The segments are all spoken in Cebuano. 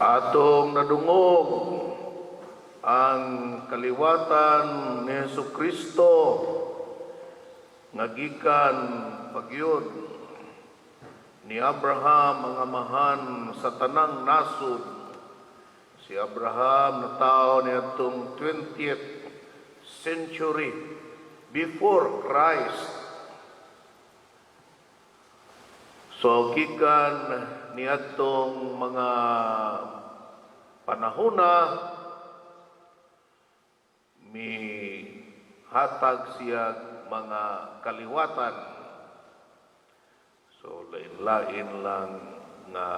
Atong nadungog ang kaliwatan ni Hesus Kristo nga gikan pagyud ni Abraham, ang amahan sa tanang nasod. Si Abraham natawo niadtong 20th century before Christ. So gikan niadtong mga panahona, mi hatag siya mga kaliwatan. So lain-lain lang nga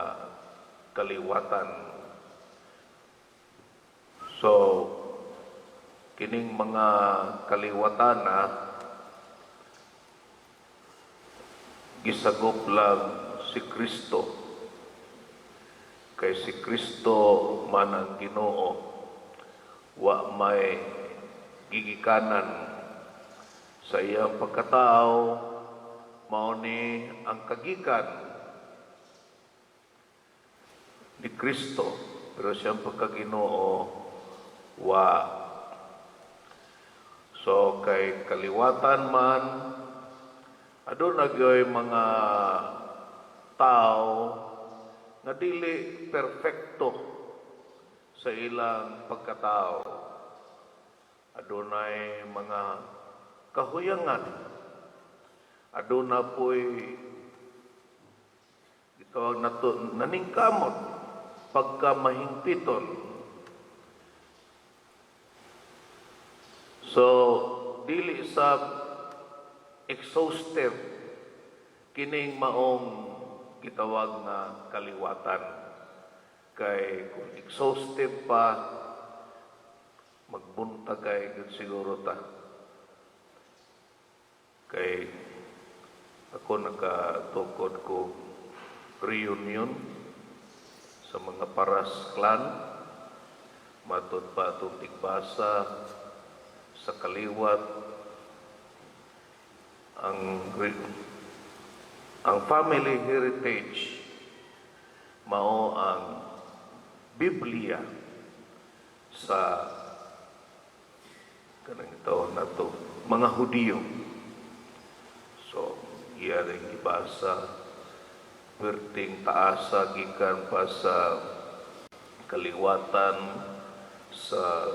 kaliwatan. So kining mga kaliwatan na gisagop lang si Kristo. Kay si Kristo man ang Ginoo, wa may gigikanan sa iyang pagkatao, mao ni ang kagikan ni Kristo, pero siyang pagkaginoo wa. So kay kaliwatan man, aduna gyoy mga tao nga dili perpekto sa ilang pagkatao. Adunay mga kahuyangan. Aduna po'y gitawag nato naningkamot pagka mahingpiton. So dili sa exhaustive kining maong gitawag nga kaliwatan, kay kung exhaustive pa, magbuntag kay gyud siguro ta. Kay ako nakatukod ko reunion sa mga Paras clan, matud pa atong tigbasa sa kaliwat, ang family heritage mao ang Biblia sa kanang tawag nato mga Hudiyo. So, iya rin gibasa perting taasa gikan pa sa kaliwatan sa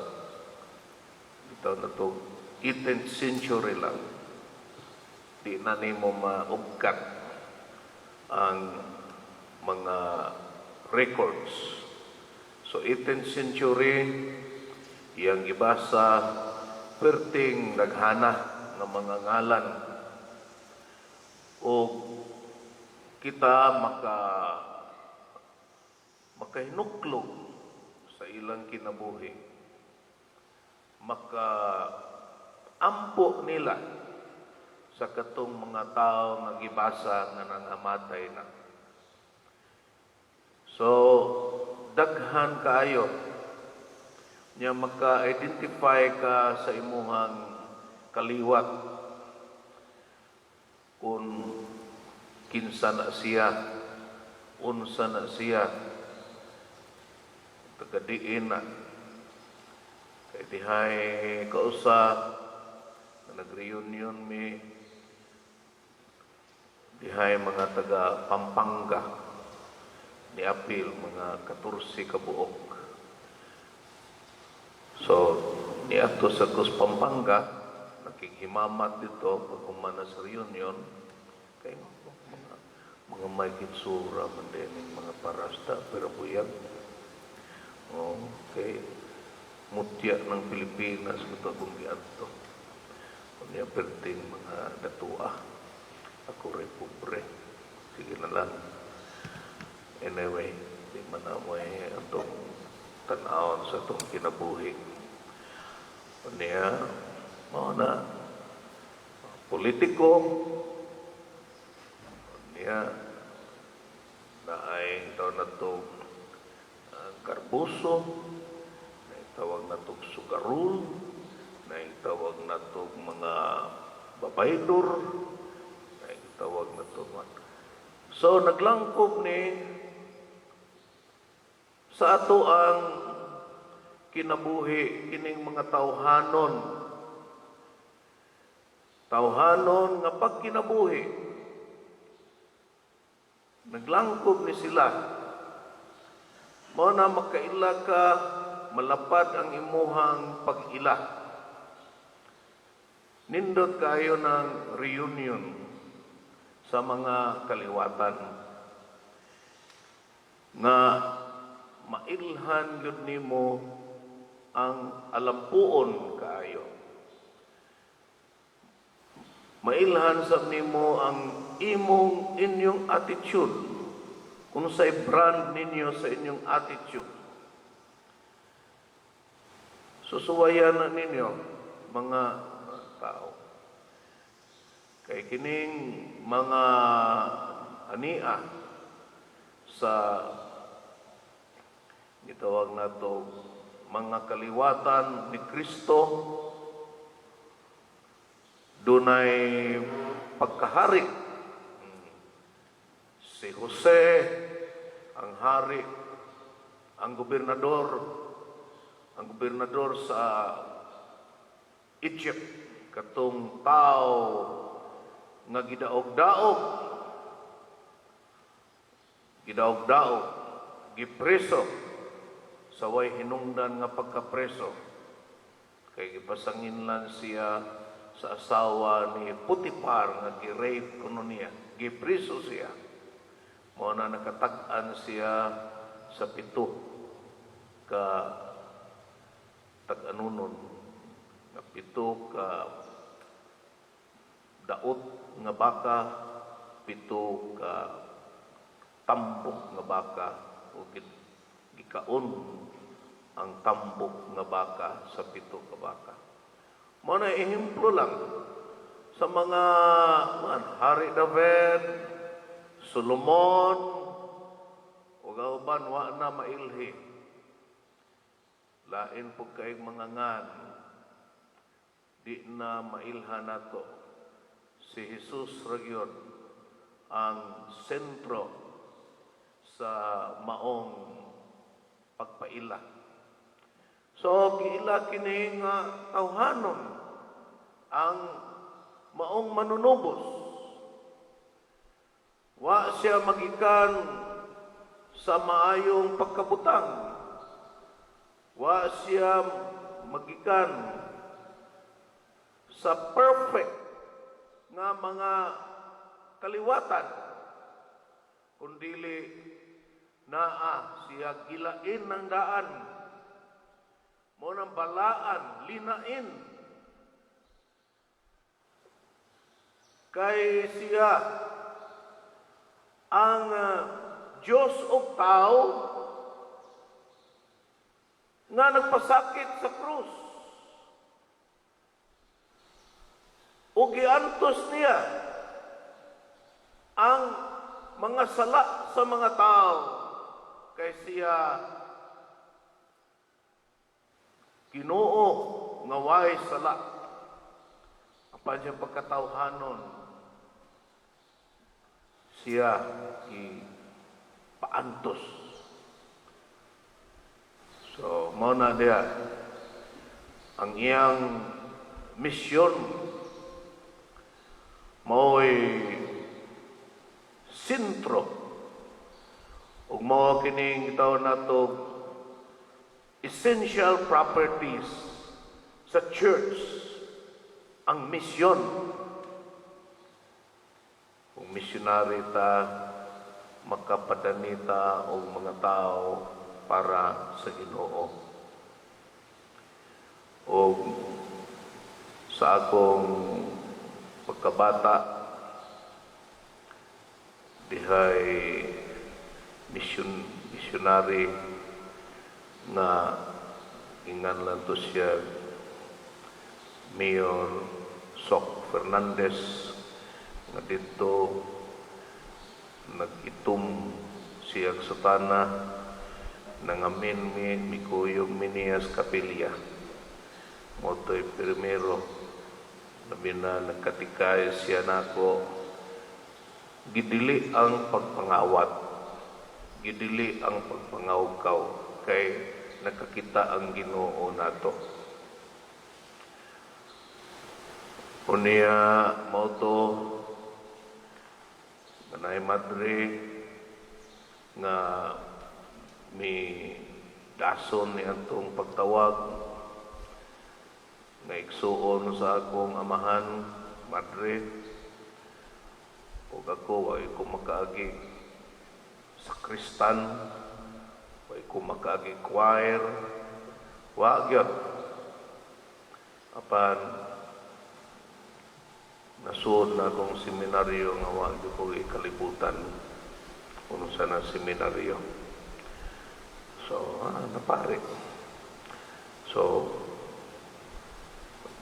ito na to 18th century lang. Di na nimo maugkat ang mga records. So 18th century iyang gibasa, perting naghana ng mga ngalan o kita makahinuklog sa ilang kinabuhi, maka ampo nila sa katong mga tao nga gibasa nga nangamatay na. So daghan kaayo nya maka-identify ka sa imuhang kaliwat kung kinsa na siya, unsa na siya, tagadiin na. Kay dihay kausa na nag-reunion mi, dihay mga taga Pampanga ni apil, mga 14 ka buok. So niadto sa Cus Pampanga, nakighimamat dito pag humana sa reunion, kay mga may kitsura man din ning mga parasta pero buyag. Oh, kay mutya ng Pilipinas ito akong giadto. Unya perting mga datua. Ako rin pobre. Sige na lang. Anyway, di man na mo eh atong tan-awon sa atong kinabuhi. Unya, mao na politiko, unya naay tawag na to karbuso, naay tawag na to sugarol, naay tawag na to mga babaydor, naay tawag na to. So naglangkob ni Sa ato ang kinabuhi, kining mga tawhanon, tawhanon nga pagkinabuhi, naglangkob ni sila. Mao na makaila ka, malapad ang imuhang pag-ila. Nindot kayo ng reunion sa mga kaliwatan nga mailhan gyud nimo ang alampuon kaayo. Mailhan sab nimo ang imong inyong attitude. Kung sa brand ninyo sa inyong attitude. Susuwayan na ninyo mga tao. Kay kining mga ania sa gitawag nato mga kaliwatan ni Kristo, dunay pagkahari. Si Jose ang hari, ang gobernador sa Egypt, katong tao nga gidaog-daog, gidaog-daog, gipreso sa way hinungdan nga pagkapreso, kay gipasanginlan siya sa asawa ni Potiphar nga gi-rape kuno niya. Gipreso siya. Mao na nakatag-an siya sa 7 ka tag-anunon nga 7 ka daot nga baka, 7 ka tambok nga baka, o gikaon ang tambok nga baka sa 7 ka baka. Mao na ehemplo lang sa mga man, Hari David, Solomon, ug uban wa na mailhi. Lain pud kayong mga ngan, di na mailhan nato. Si Jesus ra gyud ang sentro sa maong pagpaila. So, giila kini nga tawhanon ang maong manunubos. Wa siya magikan sa maayong pagkabutang. Wa siya magikan sa perfect nga mga kaliwatan, kundili naa siya gilain ng daan mo ng balaan, linain, kay siya ang Diyos og tao nga nagpasakit sa krus ug giantos niya ang mga sala sa mga tao, kay siya Ginoo nga way sala. Apan siyang pagkatawhanon, siya i paantos. So, mao na diha ang iyang misyon, mao'y sentro ug mao kining gitawag nato essential properties sa church, ang misyon. Kung missionary ta, makapadanita og mga tao para sa Ginoo. Og sa akong pagkabata, dihay missionary nga ingan lang to siya Mayor Sok Fernandez, nga dito nag-itom siya sa sutana, nangamin mi, mikuyog mi niya sa kapilya. Moto'y primero, labi na nagkatikay siya nako, gidili ang pagpangawat, gidili ang pagpangawkaw. kay nakakita ang Ginoo nato. Unya mao to, Nanay Madre, nga mi dason ni atong pagtawag nga igsuon sa akong amahan, madre, ug ako way ko makaagi sakristan, way ko makaagi choir, wa gyud. Apan nasuod na akong seminaryo nga wa gyud ko kalibutan kung sa na seminaryo. So, napari. So,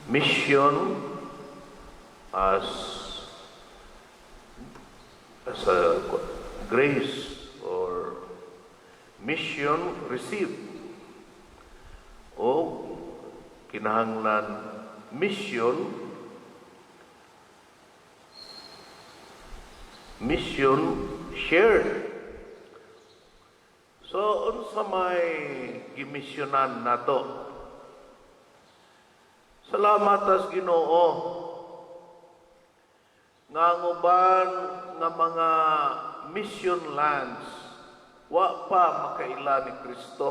mission as a grace or mission received o kinahanglan mission shared. So unsa may gimisyonan nato? Salamat as Ginoo nga ang uban nga mga mission lands wa pa makaila ni Kristo.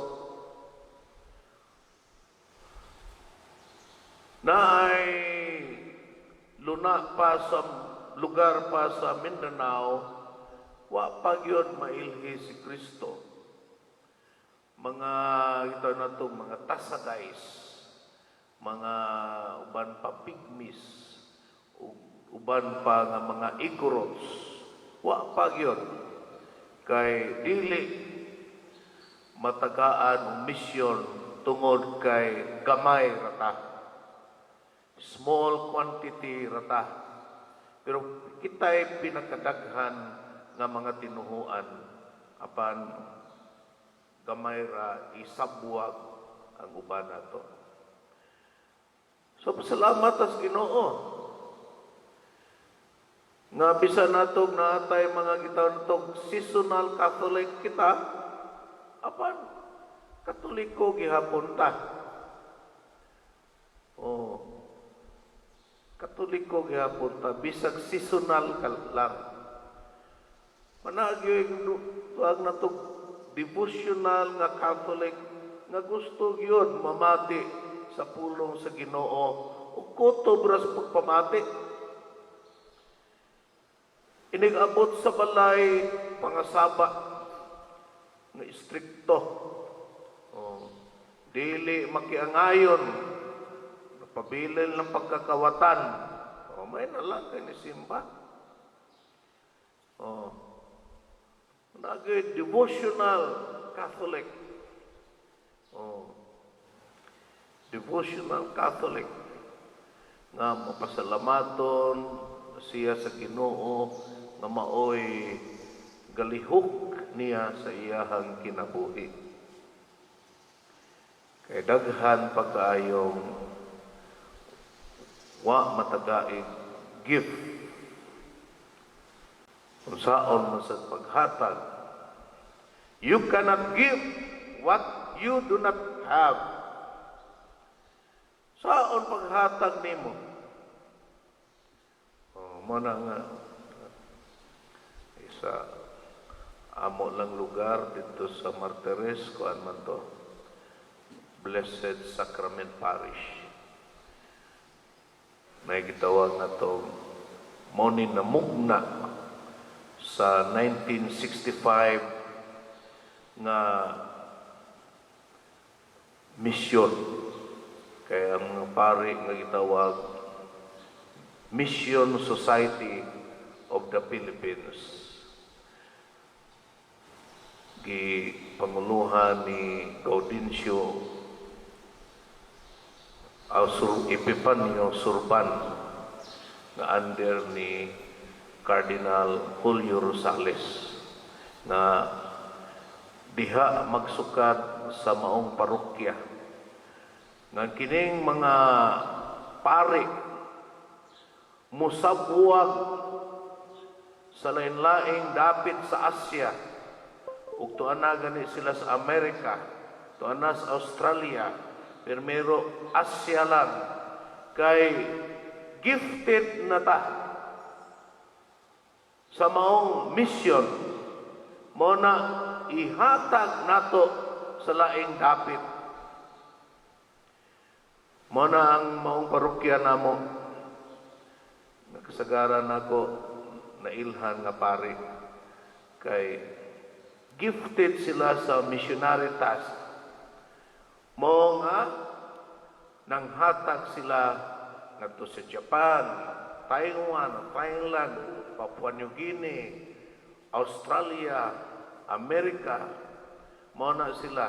Na ay luna pa sa lugar pa sa Mindanao, wa pa gyud mailhi si Kristo. Mga ito na to, mga Tasagays, mga uban pa pygmies, uban pa nga mga Igorots, wa pa gyud kay dili matagaan ang misyon tungod kay gamay rata. Small quantity rata. Pero kita'y pinakadaghan nga mga tinuhuan apan gamay ra isabwag ang uban nato. So pasalamat as Ginoo nga bisan natog naatay mga gitawag seasonal Catholic kita, apan Katoliko gihapon ta. Oh. Katoliko gihapon ta bisag seasonal ka lang. Managyoy tuag natog devotional nga Catholic nga gusto gyud mamati sa pulong sa Ginoo ug kutob ra sa pagpamati. Inig-abot sa balay, pangasaba nga istrikto. Oh, dili makiangayon, napabilin ng pagkakawatan. Oh, may na lang kay ni simba. Oh. Nagay devotional Catholic. Oh. Devotional Catholic nga mapasalamaton siya sa Ginoo nga maoy galihok niya sa iyahang kinabuhi. Kay daghan pagkaayong wa matagaig gift. Unsaon man sa paghatag? You cannot give what you do not have. Saon paghatag nimo? Oh, mo na nga isa amo lang lugar dito sa Martires, kuan man to, Blessed Sacrament Parish. May gitawag na to mo ni namugna sa 1965 nga misyon. Kaya ang mga pari nga gitawag Mission Society of the Philippines, gi panguluhan ni Gaudencio Sur Epifanio Surban nga under ni Cardinal Julio Rosales nga diha magsukat sa maong parokya nga kining mga pari musabwag sa lain-laing dapit sa Asia ug tuana gani sila sa Amerika. Tuwa na sa Australia, primero Asia lang, kay gifted na ta sa maong mission. Mao na ihatag nato sa laing dapit. Mao na ang maong parokya namo, nakasagaran nako nailhan nga pari kay gifted sila sa missionary task. Mao nga nanghatag sila ngadto sa Japan, Taiwan, Thailand, Papua New Guinea, Australia, Amerika. Mao na sila.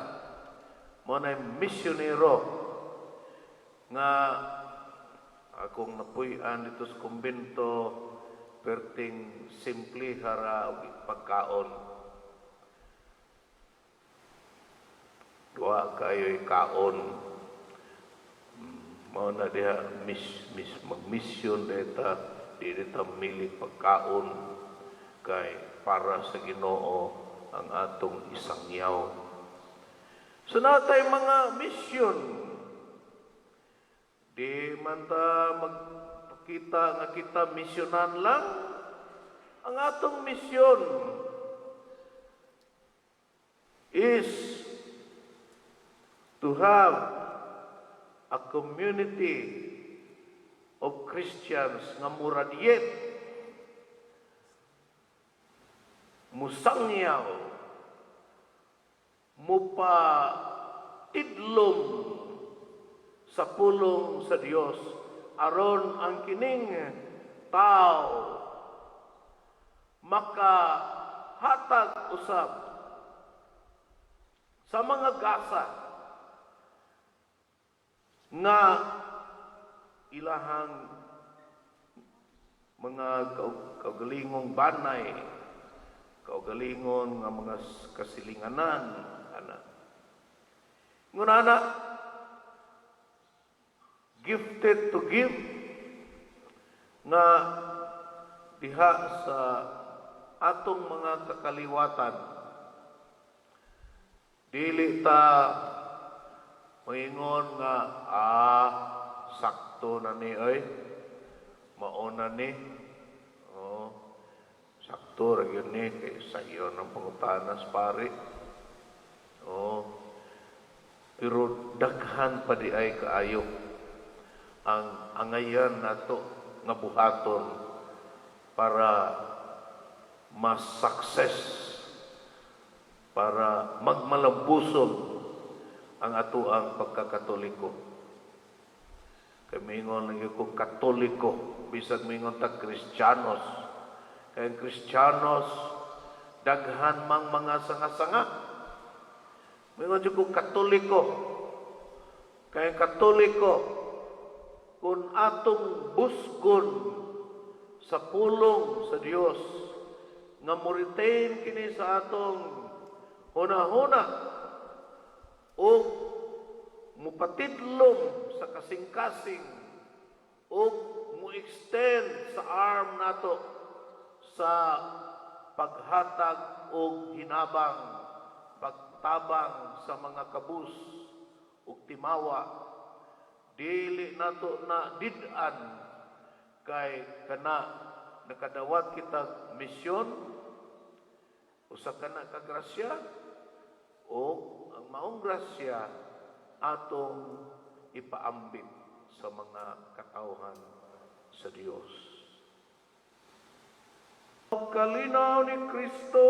Mao na misyonero nga akong napuy-an dito sa kumbento, perting simple hara og pagkaon. Duha kayo'y kaon. Mao na diha mis magmisyon dita, di ta milig pagkaon kay para sa Ginoo ang atong isangyaw. So natay mga misyon. Di man ta magpakita nga kita misyonan lang. Ang atong misyon is to have a community of Christians nga muradiet, musangyaw, mupatidlom sa pulong sa Dios aron ang kining tao makahatag usab sa mga gasa nga ilahang mga kaugalingong banay, kaugalingon nga mga kasilinganan, ana. Ngunana, gifted to give nga diha sa atong mga kakaliwatan, dili ta maingon nga sakto na ni oy, mao na ni, oh, sakto ra gyud ni kay sayo ng pangutana sa pari, oh. Pero daghan pa di ay kaayo ang angayan nato nga buhaton para mas success, para magmalambuson ang atoang pagkakatoliko. Kay mingon lang ko Katoliko, bisag mingon ta Kristiyanos. Kay ang Kristiyanos daghan mang mga sanga-sanga. Mingon jud ko Katoliko. Kay ang Katoliko, kung atong busgon sa pulong sa Dios nga mo-retain kini sa atong hunahuna ug mupatidlom sa kasing-kasing ug mo-extend sa arm nato sa paghatag og hinabang, pagtabang sa mga kabus ug timawa, dili nato na did-an kay kana nakadawat kita misyon, usa kana ka grasya, o ang maong grasya atong ipaambit sa mga katawhan sa Dios. Kalinaw ni Kristo.